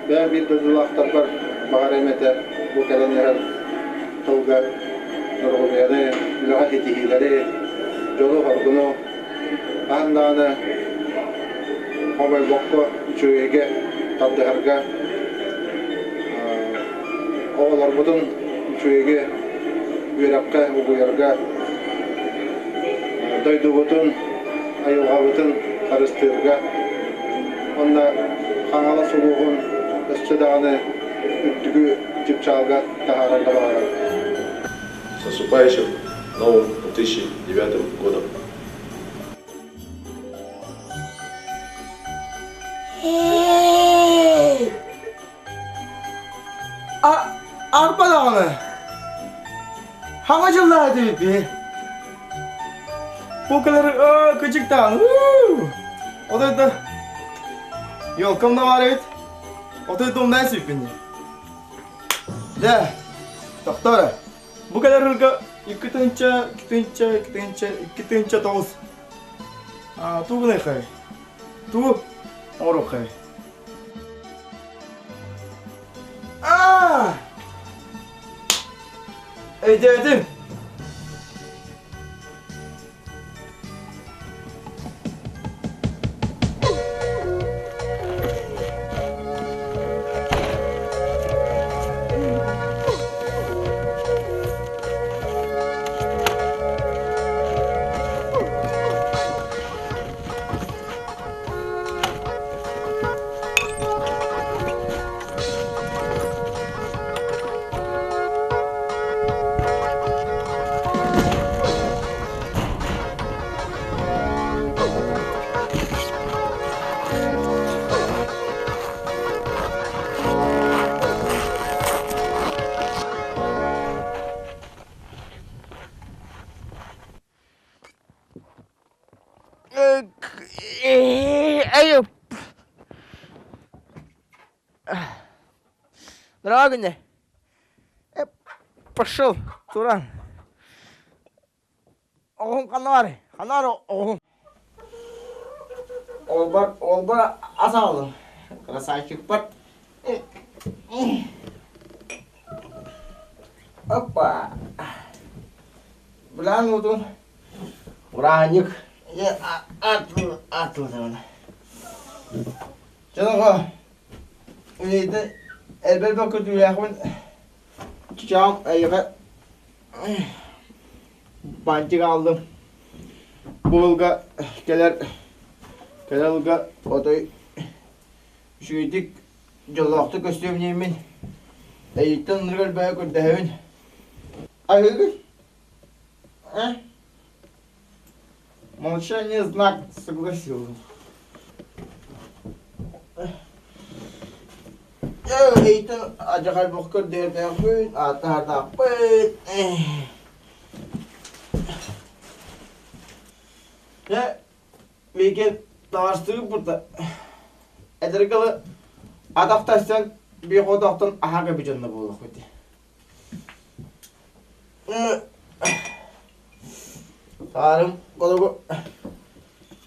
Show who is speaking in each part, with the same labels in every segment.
Speaker 1: Бэйэм биир дойдулаахтарбар баҕарыам этэ бу кэлэн иһэр тылга доруобуйаны, үлэҕэ ситиһиилэри, дьолу-соргуну хаһан даҕаны хомойбокко үчүгэйгэ тардыһарга, оҕолорбутун үчүгэйгэ үөрэххэ угуйарга, дойдубутун, айылҕабытын харыстыырга уонна Хаҥалас улууһун өссө даҕаны үрдүгү чыпчаалга таһаарарга баҕарабын.
Speaker 2: С наступающим новым 2009 годом!
Speaker 3: Эй! А, арба даҕаны! Хаҥа дьыллаах этибит Бу кэлэр кычык даҕаны. Отой да елкам да баар эбит. Отой да умнай сүүппүн. Дэ, тохтоо эрэ. Бу кэлэр ырга 2 тыһыынча, 2 тыһыынча, 2 тыһыынча, 2009. Туу гынайхай? Туу оҥоруоххай? Аа! Өйдөөтүм. Эй, Драгне. Пошел, Туран. Оҕуһум ханна баарый? Ханна баар оҕуһум? Олбор, олбор ас аҕаллым. Красавчикпар. Опа. Былаан уутун Ураанньык ааттылытабын. Дьоно үлэйдэ элбэх көтүүлээхпин чычаам эйиэхэ бантик аҕаллым. Бу ылга кэлэр кэлэр ылга отой үчүгэйдик дьоллоохтук көстүөм диэммин эйиттэн ынырык элбэҕи көрдөһөбүн. Аһыыгын? А? Молчание знак согласился. Эйтэн адьахай бох көрдөһөрдөөхпүн, ааттаһардаахпын. Дьэ, миигин таҕастыыр бурда. Эдэргэ ылы атах тастан биир хотоохтон аһаа кэби дьонно буолуохпут. Саарым колугу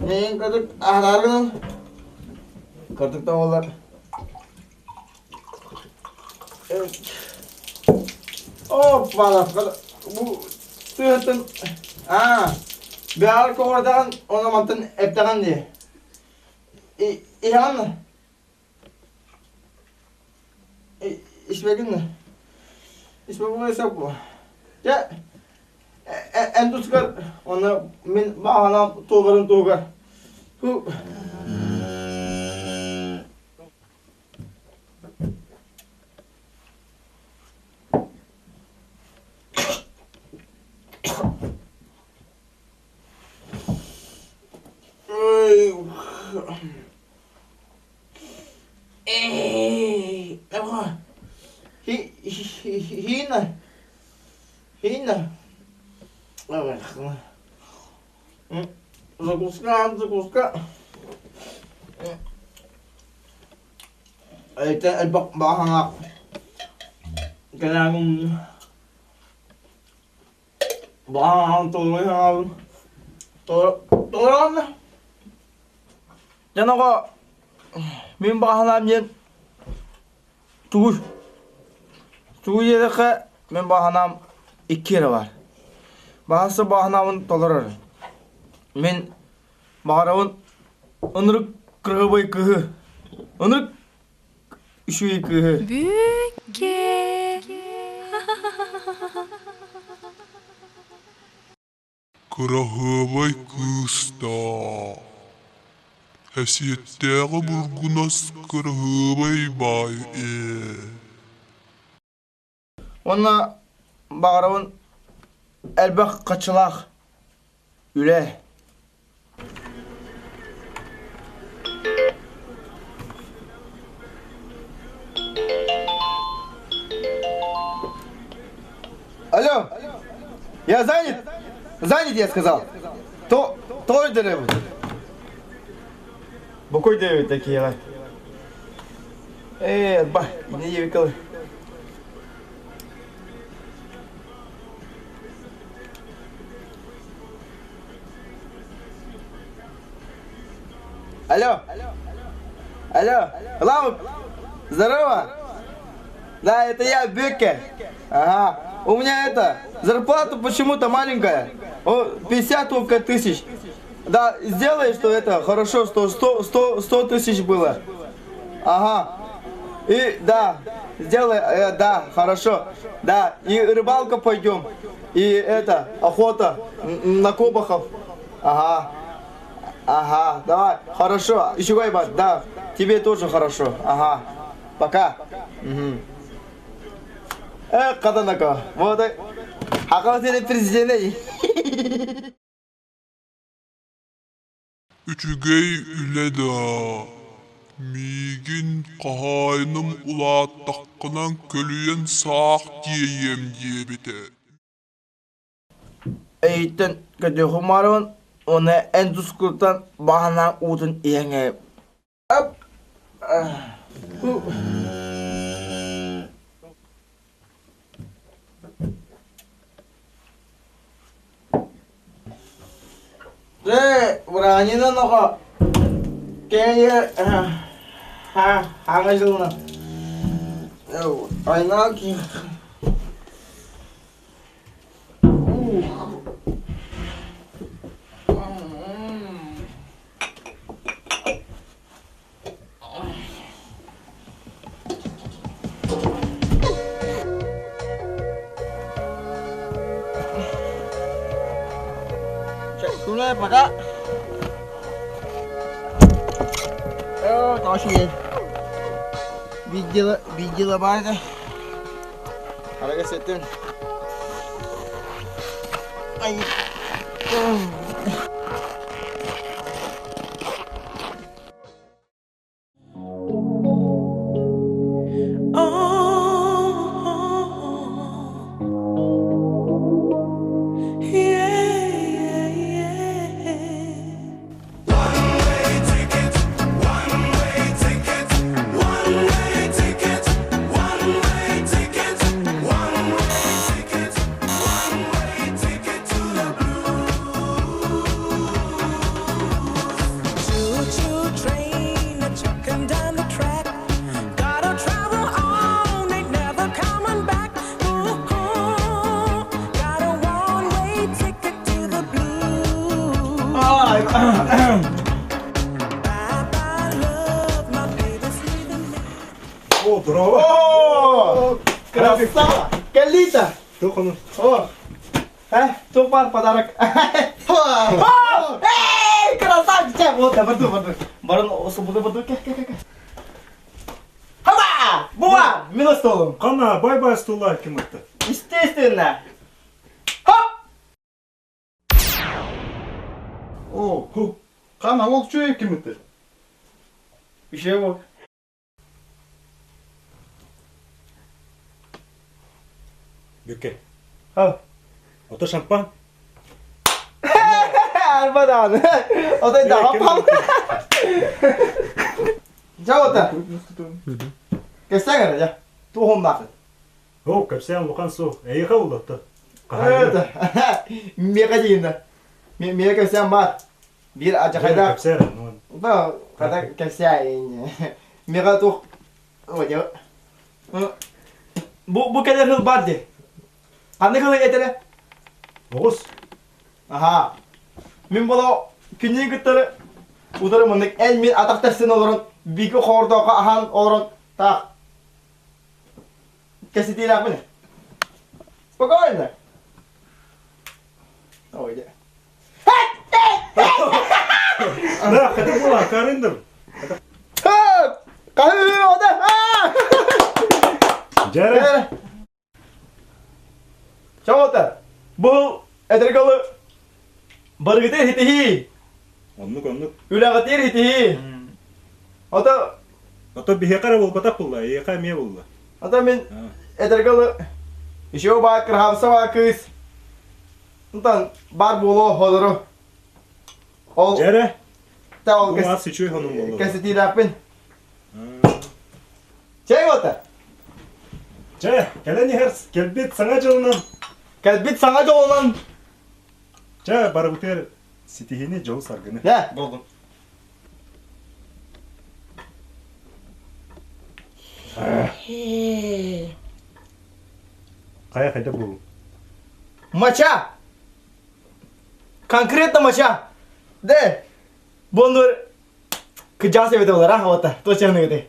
Speaker 3: Эйин кытык аһараргынан кытык да буоллар Оппала бу тыһытын аа бэҕэр көҕүрэтэҕин ону мантан эптэҕин дии иһэҕин Испэкин да? Испэкин сөп буо. Дьэ, эн тускар уонна мин баҕанам туоларын туһугар Ху Эй, Хина, Хина. Закуска, закуска. Это элбэх баҕаҥа кэлээгин баҕаҥа толуйаҕын толорон дьон оҕо мин баҕаһынаам диэн тугуй тугуй диэтэххэ мин баҕаһынаам икки эрэ баар баҕасы баҕаһынаабын толорор мин Баҕарабын ынырык кыргыбай кыыһы, ынырык үчүгэй кыыһы.
Speaker 4: Бүкке.
Speaker 5: Кыраһыабай кыыстаах, Эсиэттээҕи бургунас кыраһыабай баай ээ.
Speaker 3: Уонна баҕарабын элбэх хаччылаах үлэ. Алло, я занят? Занят, я сказал. То, то деревья. Букой деревья такие. Э, ба, не евикалы. Алло. Алло. Лама, здорово. Да, это я, Бекке. Ага. У меня это, зарплата почему-то маленькая. О, 50 только тысяч. Да, сделай, что это, хорошо, что 100, 100, 100 тысяч было. Ага. И да, сделай, да, хорошо. Да, и рыбалка пойдем. И это, охота на кобахов. Ага. Ага, давай, хорошо. Еще гайбат, да, тебе тоже хорошо. Ага, пока. Угу. Каданака, вот, Хакал президент.
Speaker 5: Үчүгэй үлэ да, миигин хаһаайыным улааттаххына көлүйэн саах тиэйиэм диэбитэ.
Speaker 3: Эйиттэн көтүөхүм баарыбын уонна эн тускуттан баҕанаан уутун иһэҥ Ап! Ээ, Вранина ноҕо кэйэ хаҥа дьылынан айнаа Ух. Күнэ пока. Тоошуйен. Видела, видела баайда. Арага сеттин. Ай.
Speaker 1: О, здорово!
Speaker 3: О, красава! Калита! О, тупар подарок. О, эй, красавчик! Вот, барду, барду. Баран, освободи, барду, ке, ке, ке. Хаба! Буа! Мила столом.
Speaker 6: Кана, бай-бай стула ким это?
Speaker 3: Естественно. Хоп!
Speaker 1: О, ху. Кана, ол чуе ким это?
Speaker 3: Үчүгэй буол.
Speaker 1: Бүкке.
Speaker 3: Ал.
Speaker 1: Ото шампан?
Speaker 3: Арба даҕаны. Отой даҕаппал. Дьэ ота. Кэпсээн эрэ дьэ. Туох
Speaker 1: Оо, кэпсээн улахан суох. Эйиэхэ уллатта.
Speaker 3: Миэхэ диинэ. Миэхэ кэпсээн баар. Биир адьахайдаах.
Speaker 1: Кэпсээн.
Speaker 3: Да, хата кэпсээн. Миэхэ туох Бу бу кэлэр сыл баар дии. Ханнык сылы этэрэ?
Speaker 1: Оҕус.
Speaker 3: Аха. Мин боло күннүү кыттары утары мыннык эн мин атах тэпсэн олорон биги хоордоохо аһаан олорон таах кэситиилээхпин. Спокойно. Ой, дьэ.
Speaker 1: Да, хотя была, карындым.
Speaker 3: Хаһыы, ода!
Speaker 1: Дьэрэ.
Speaker 3: Чаҕыта, бу эдэргалы барыгытыр хитиһии.
Speaker 1: Оннук, оннук.
Speaker 3: Үлэҕитир хитиһии. Ото
Speaker 1: Ото биһиэхэ эрэ буолбатах булла, эйиэхэ эмиэ булла.
Speaker 3: Ото мин эдэргалы еще баа кырһаабса баа кыыс. Онтон бар буолуо холору. Ол
Speaker 1: Дьэрэ.
Speaker 3: Та ол
Speaker 1: Бу ас үчүгэй хонун буолла.
Speaker 3: кэситиилээхпин. Чэй ота.
Speaker 1: Чэ, кэлэн иһэр кэлбит саҥа дьылынан.
Speaker 3: Кэлбит саҥа дьолунан.
Speaker 1: Чэ, барыбытыгар ситиһиини, дьолу-саргыны.
Speaker 3: Дэ, болдум.
Speaker 1: Хайа хайда буолуҥ?
Speaker 3: Мача! Конкретно мача! Де, боннур кыдьаас эбитэ болар, а, ота, точно гыты.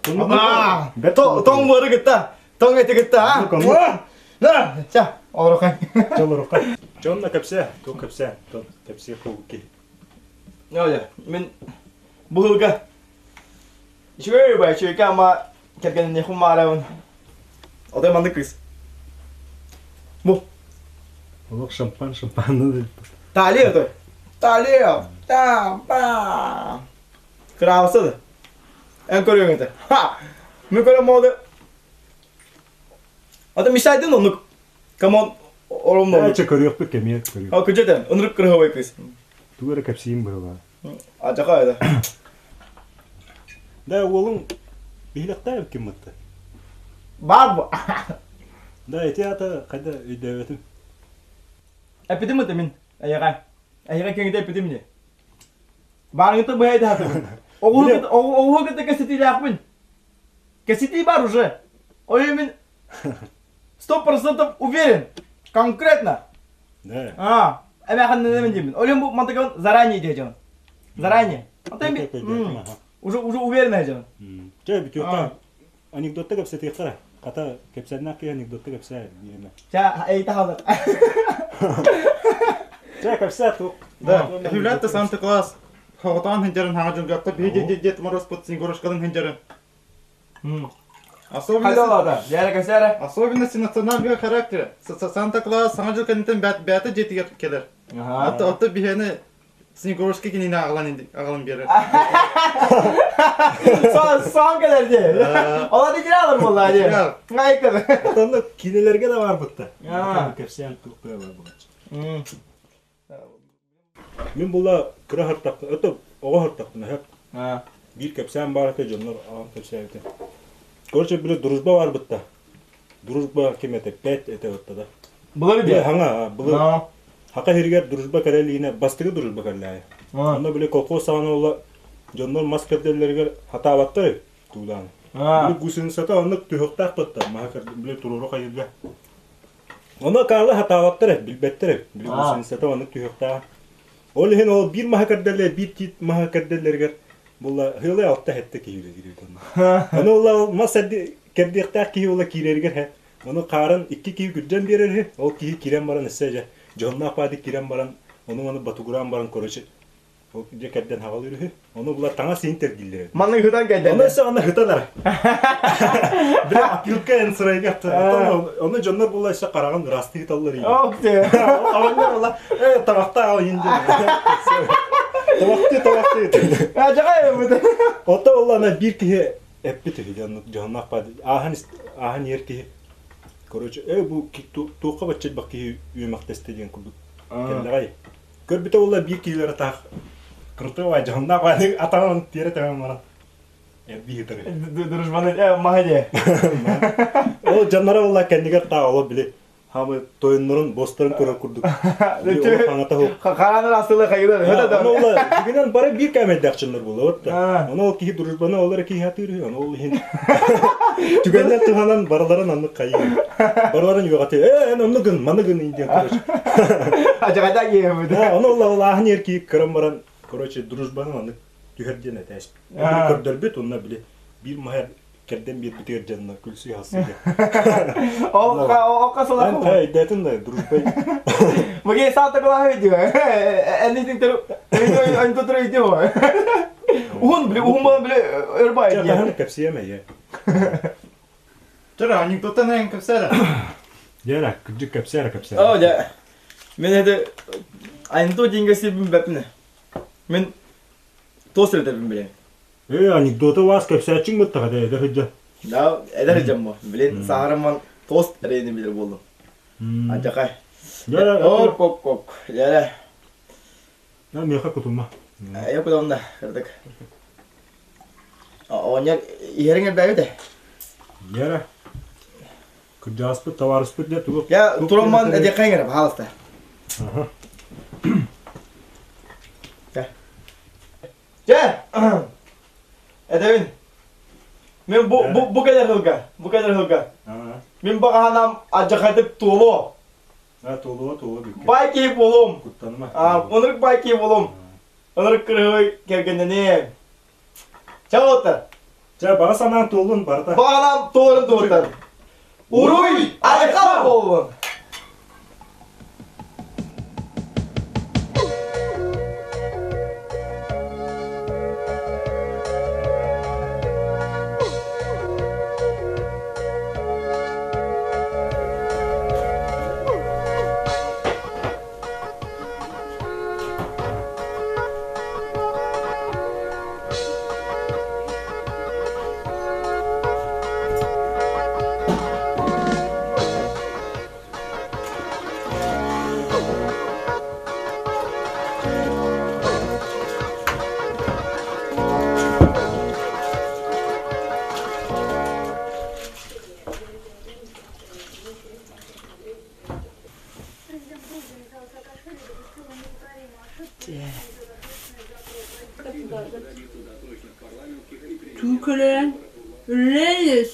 Speaker 3: Тоң бары гытта, тоң эти гытта, а? На, ча, олорукай.
Speaker 1: Ча, олорукай. Чонна кэпсэ, туох кэпсэ, тон кэпсиэ кулки.
Speaker 3: Ньоля, мин быһылга үчүгэй бай, үчүгэйкэ ама кэргэнниэхпин баарабын. Отой маннык кыыс. Бу.
Speaker 1: Олох шампан шампанны
Speaker 3: Талия отой. Талия. Там, пам. Кыраабысы да. Эн көрүөҥ этэ. Ха! Мин көрөн моды. Ата мечтайдын оннук. Камон, ором
Speaker 1: Чэ көрүөхпүт кэмиэ көрүөх.
Speaker 3: А күдьэтэн, ынырык кырыһабай кыыс.
Speaker 1: Тугу эрэ кэпсиим быһыылаах.
Speaker 3: Адьаха это.
Speaker 1: Да, уолуҥ биһилэхтээх ким мытты?
Speaker 3: Баар бу.
Speaker 1: Да, ити аата хайда өйдөөбөтүм.
Speaker 3: Эппитим это мин, эйэҕэ. Эйэҕэ киҥитэ эппитим не. Баарыҥыта быһа этэ хатыбын. Оҕуһу кытта кэситиилээхпин. Кэситии бар уже. Ой, мин 100% уверен. Конкретно.
Speaker 1: Да.
Speaker 3: А, эмээхиннэнэмин диэмин. Ол бу мантыкабын заранее диэжэбин. Заранее. Уже уже уверен дьон.
Speaker 1: Чэ, бүтүөххэ. Анекдотта кэпсэтиэххэ. Хата кэпсэннэх киһи анекдотта кэпсээ диэмэ.
Speaker 3: Чэ, эйте халык.
Speaker 1: Чэ, кэпсээ тук.
Speaker 4: Да, Хүләтте Санта Класс. Хоҕотоон хынжарын хаҥа дьылгатта биһи Дед Мороз под Снегурочкалын хынжарын.
Speaker 3: Особенности,
Speaker 4: особенности национального характера. Санта Клаус саҥа дьыл кэнниттэн бэйэтэ дьиэтигэр кэлэр. Ото биһиэни Снегурочка кинини аҕалан биэрэр.
Speaker 3: Сон кэлэр дии. Ола дигиралар буолла дии. Ngайкыр.
Speaker 1: Онно кинилерге да барбытта. Кэпсээн туохтара бар буолаччы. Мин була кыра хартахпын, это оҕо хартахпын аһап. Биир кэпсээн баар этэ, дьоннор аҕам кэпсээбитэ. Короче, били дружба барбытта. Дружба ким этэ, пять этэ ытта да.
Speaker 3: Былыр
Speaker 1: Били хаҥа, былыр хака иһиригэр дружба кэлэлиинэ, бастакы дружба кэллээйэ. Онно били колхоз саҕана ула дьоннор мас кэрдэллэригэр хатаабаттар туулаан. Били гусеницата оннук түһүөхтээх батта, маһа били туруору хайырга. Ону акаалы хатаабаттар эбит, билбэттэр эбит. Били гусеницата оннук түһүөхтээх. Ол иһин ол биир маһы кэрдэллэр, биир тиит маһы кэрдэллэригэр була хыылай алта хэттэ киһи үлэлиир онно. Ону ула мас кэрдиэхтээх киһи ула киирэригэр хэ ону хаарын икки киһи күрдьэн биэрэр үһү. Ол киһи киирэн баран өссө дьэ дьоһуннаах баады киирэн баран ону маны батугураан баран короче Ол дьэ кэрдэн хаҕалыыр үһү. Ону була таҥас иһин тэлгииллэр эбит.
Speaker 3: Маннык ытан кэлдэ.
Speaker 1: Ону өссө аны ытан ара. Бля, опилка эн сырайга Ону дьоннор була өссө хараҕын ыраастыы ыталлар иһин.
Speaker 3: Ок те.
Speaker 1: Оҕонньор була, э, таҥахта аал иһин диэн. Табахтыы табахтыы.
Speaker 3: Ажаҕай ылбыт.
Speaker 1: Ото оллана биир киһи эппит үһү дьоннук дьоһуннаах баар ааһан ааһан иһэр киһи короче э бу туохха баччайбах киһи үөмэхтэстэ диэн курдук кэллэҕэй көрбүтэ буолла биир киһилэрэ таах крутой дьоһуннаах атаҕын тиэрэ тэбэн баран эрбии ытары
Speaker 3: Дружбаны э маһа дии.
Speaker 1: Ол дьонноро буолла кэннигэр таах олор били Хамы тойоннорун босторун көрөр курдук.
Speaker 3: Харанар асылы хайылар.
Speaker 1: Ону ола дигинен бары биир кэмэйдээх дьоннор буолла да. Ону ол киһи дружбаны ол эрэ киһи атыыр үһү, ону ол иһин түгэннэн туһанан барыларын оннук хайыы. Барыларын үөҕэти ээ эн онну гын, маны гын диэн короче.
Speaker 3: Ажагада киһи
Speaker 1: Ону ол олааһын ер киһи кыран баран короче дружбаны маннык түһэр диэн этээс. Көрдөрбүт онно били биир маһар кэрдэн биэрбитигэр дьонно күлсүү хассыга.
Speaker 3: Ол қасылар.
Speaker 1: Эн өйдөөтүн да дружбай.
Speaker 3: Мыге саата кылаһы дио. Эннитин төр өн тотор өйдөө. Уһун биле уһун болан биле өрбай
Speaker 1: диye. Жаһан кэпсиэм эйе.
Speaker 4: Чара анекдоттан эн кэпсээрэ.
Speaker 1: Дьэ, кырдьык кэпсээрэ кэпсээрэ.
Speaker 3: Оо дьэ. Мен это анекдот деньги сибин бэппин. Мен тост өтөбүн билем.
Speaker 1: Ээ, анекдоты вас кэпсээччиҥ быттаҕа дэ, эдэр сылдьан.
Speaker 3: Да, эдэр сылдьаммын. Блин, сааһырыммын тост эрэйини билэр буоллум. Адьакай. Оп, оп, оп. Дьэ.
Speaker 1: Да, миэхэ кутума.
Speaker 3: Айа кутумна, кырдык. Оҕонньор иһэриҥ элбээбит ээ.
Speaker 1: Дьэ, кырдьаҕаспыт, табаарыспыт дьэ тугу...
Speaker 3: Я турамман эдиэххэ иҥэрэ, пожалуйста.
Speaker 1: Аха.
Speaker 3: Дьэ, этэбин. Мин бу, бу, бу кэлэр сылга, бу кэлэр сылга. Мин баҕаһанам алдьархайдык туолуо.
Speaker 1: А, туолуо, туолуо бүккэ.
Speaker 3: Бай киһи буолуом.
Speaker 1: Куттаныма.
Speaker 3: А, ынырык бай киһи буолуом. Ынырык кырыһый кэргэннэниэм. Чэ уолаттар.
Speaker 1: Чэ, баҕа санаан туоллун барыта.
Speaker 3: Баҕа санаам туоларын туолуттар. Уруй! Айхал буоллун!
Speaker 7: Түүкэлээн үлэлиир.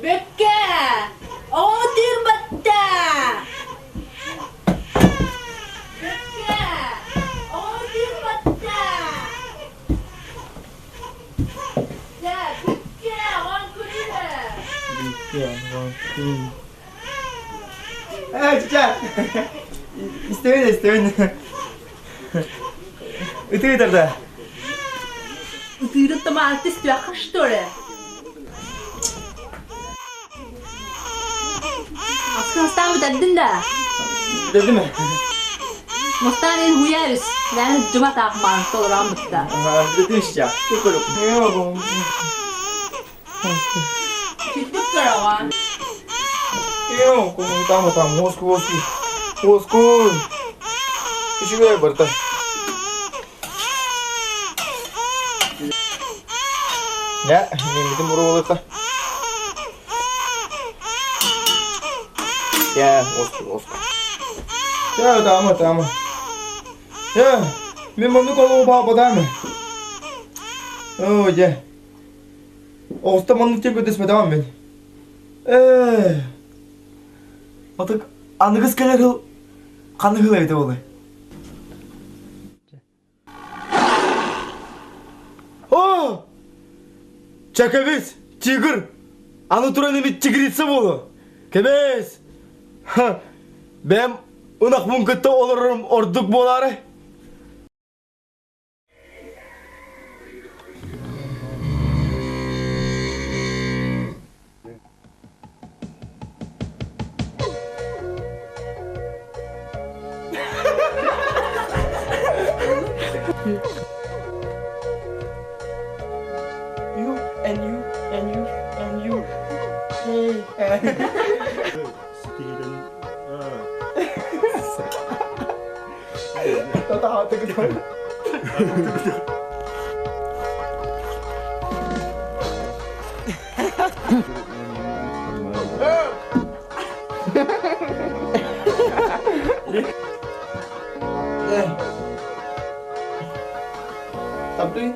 Speaker 7: Бэккэ! Оҕо тыырбатта! Бэккэ! Оҕо тыырбатта! Дьэ, бүккэ, оҕоҥ күлүө!
Speaker 3: Ээ, чича! Истэбин, истэбин. Ытыы да.
Speaker 7: Ытыырын томааты истиэххэ что ли? Аскын астаан бүтэрдин да?
Speaker 3: Бүтэрдим ээ.
Speaker 7: Мустаан ин хуярис. Лән жума таах маан толорон бутта.
Speaker 3: Бүтүшча.
Speaker 7: Сүттүк көрөҕөн.
Speaker 3: Там, там, мозгу, мозгу. Мозгу. Үчүгэй барда. Дьэ, мииммитин буруолуохха. Дьэ, оску, оску. Дьэ, таама, таама. Дьэ, мин маннык олоҕу баҕарбатаам. Оо, дьэ. Оҕуста маннык диэн көрдөспөтөҕүм мин. Ээ, Отук аныгыс кэлэр сыл ханнык сыл эбитэ буолуой? О! Чакабис, тигр! Аны туран эмит тигрица буолуо. Кэбээс! Ха! Бэм ынахпын кытта олорорум ордук буолаары. You and you and you and you. Hey.
Speaker 1: Ситиһиилэн
Speaker 3: Таптый.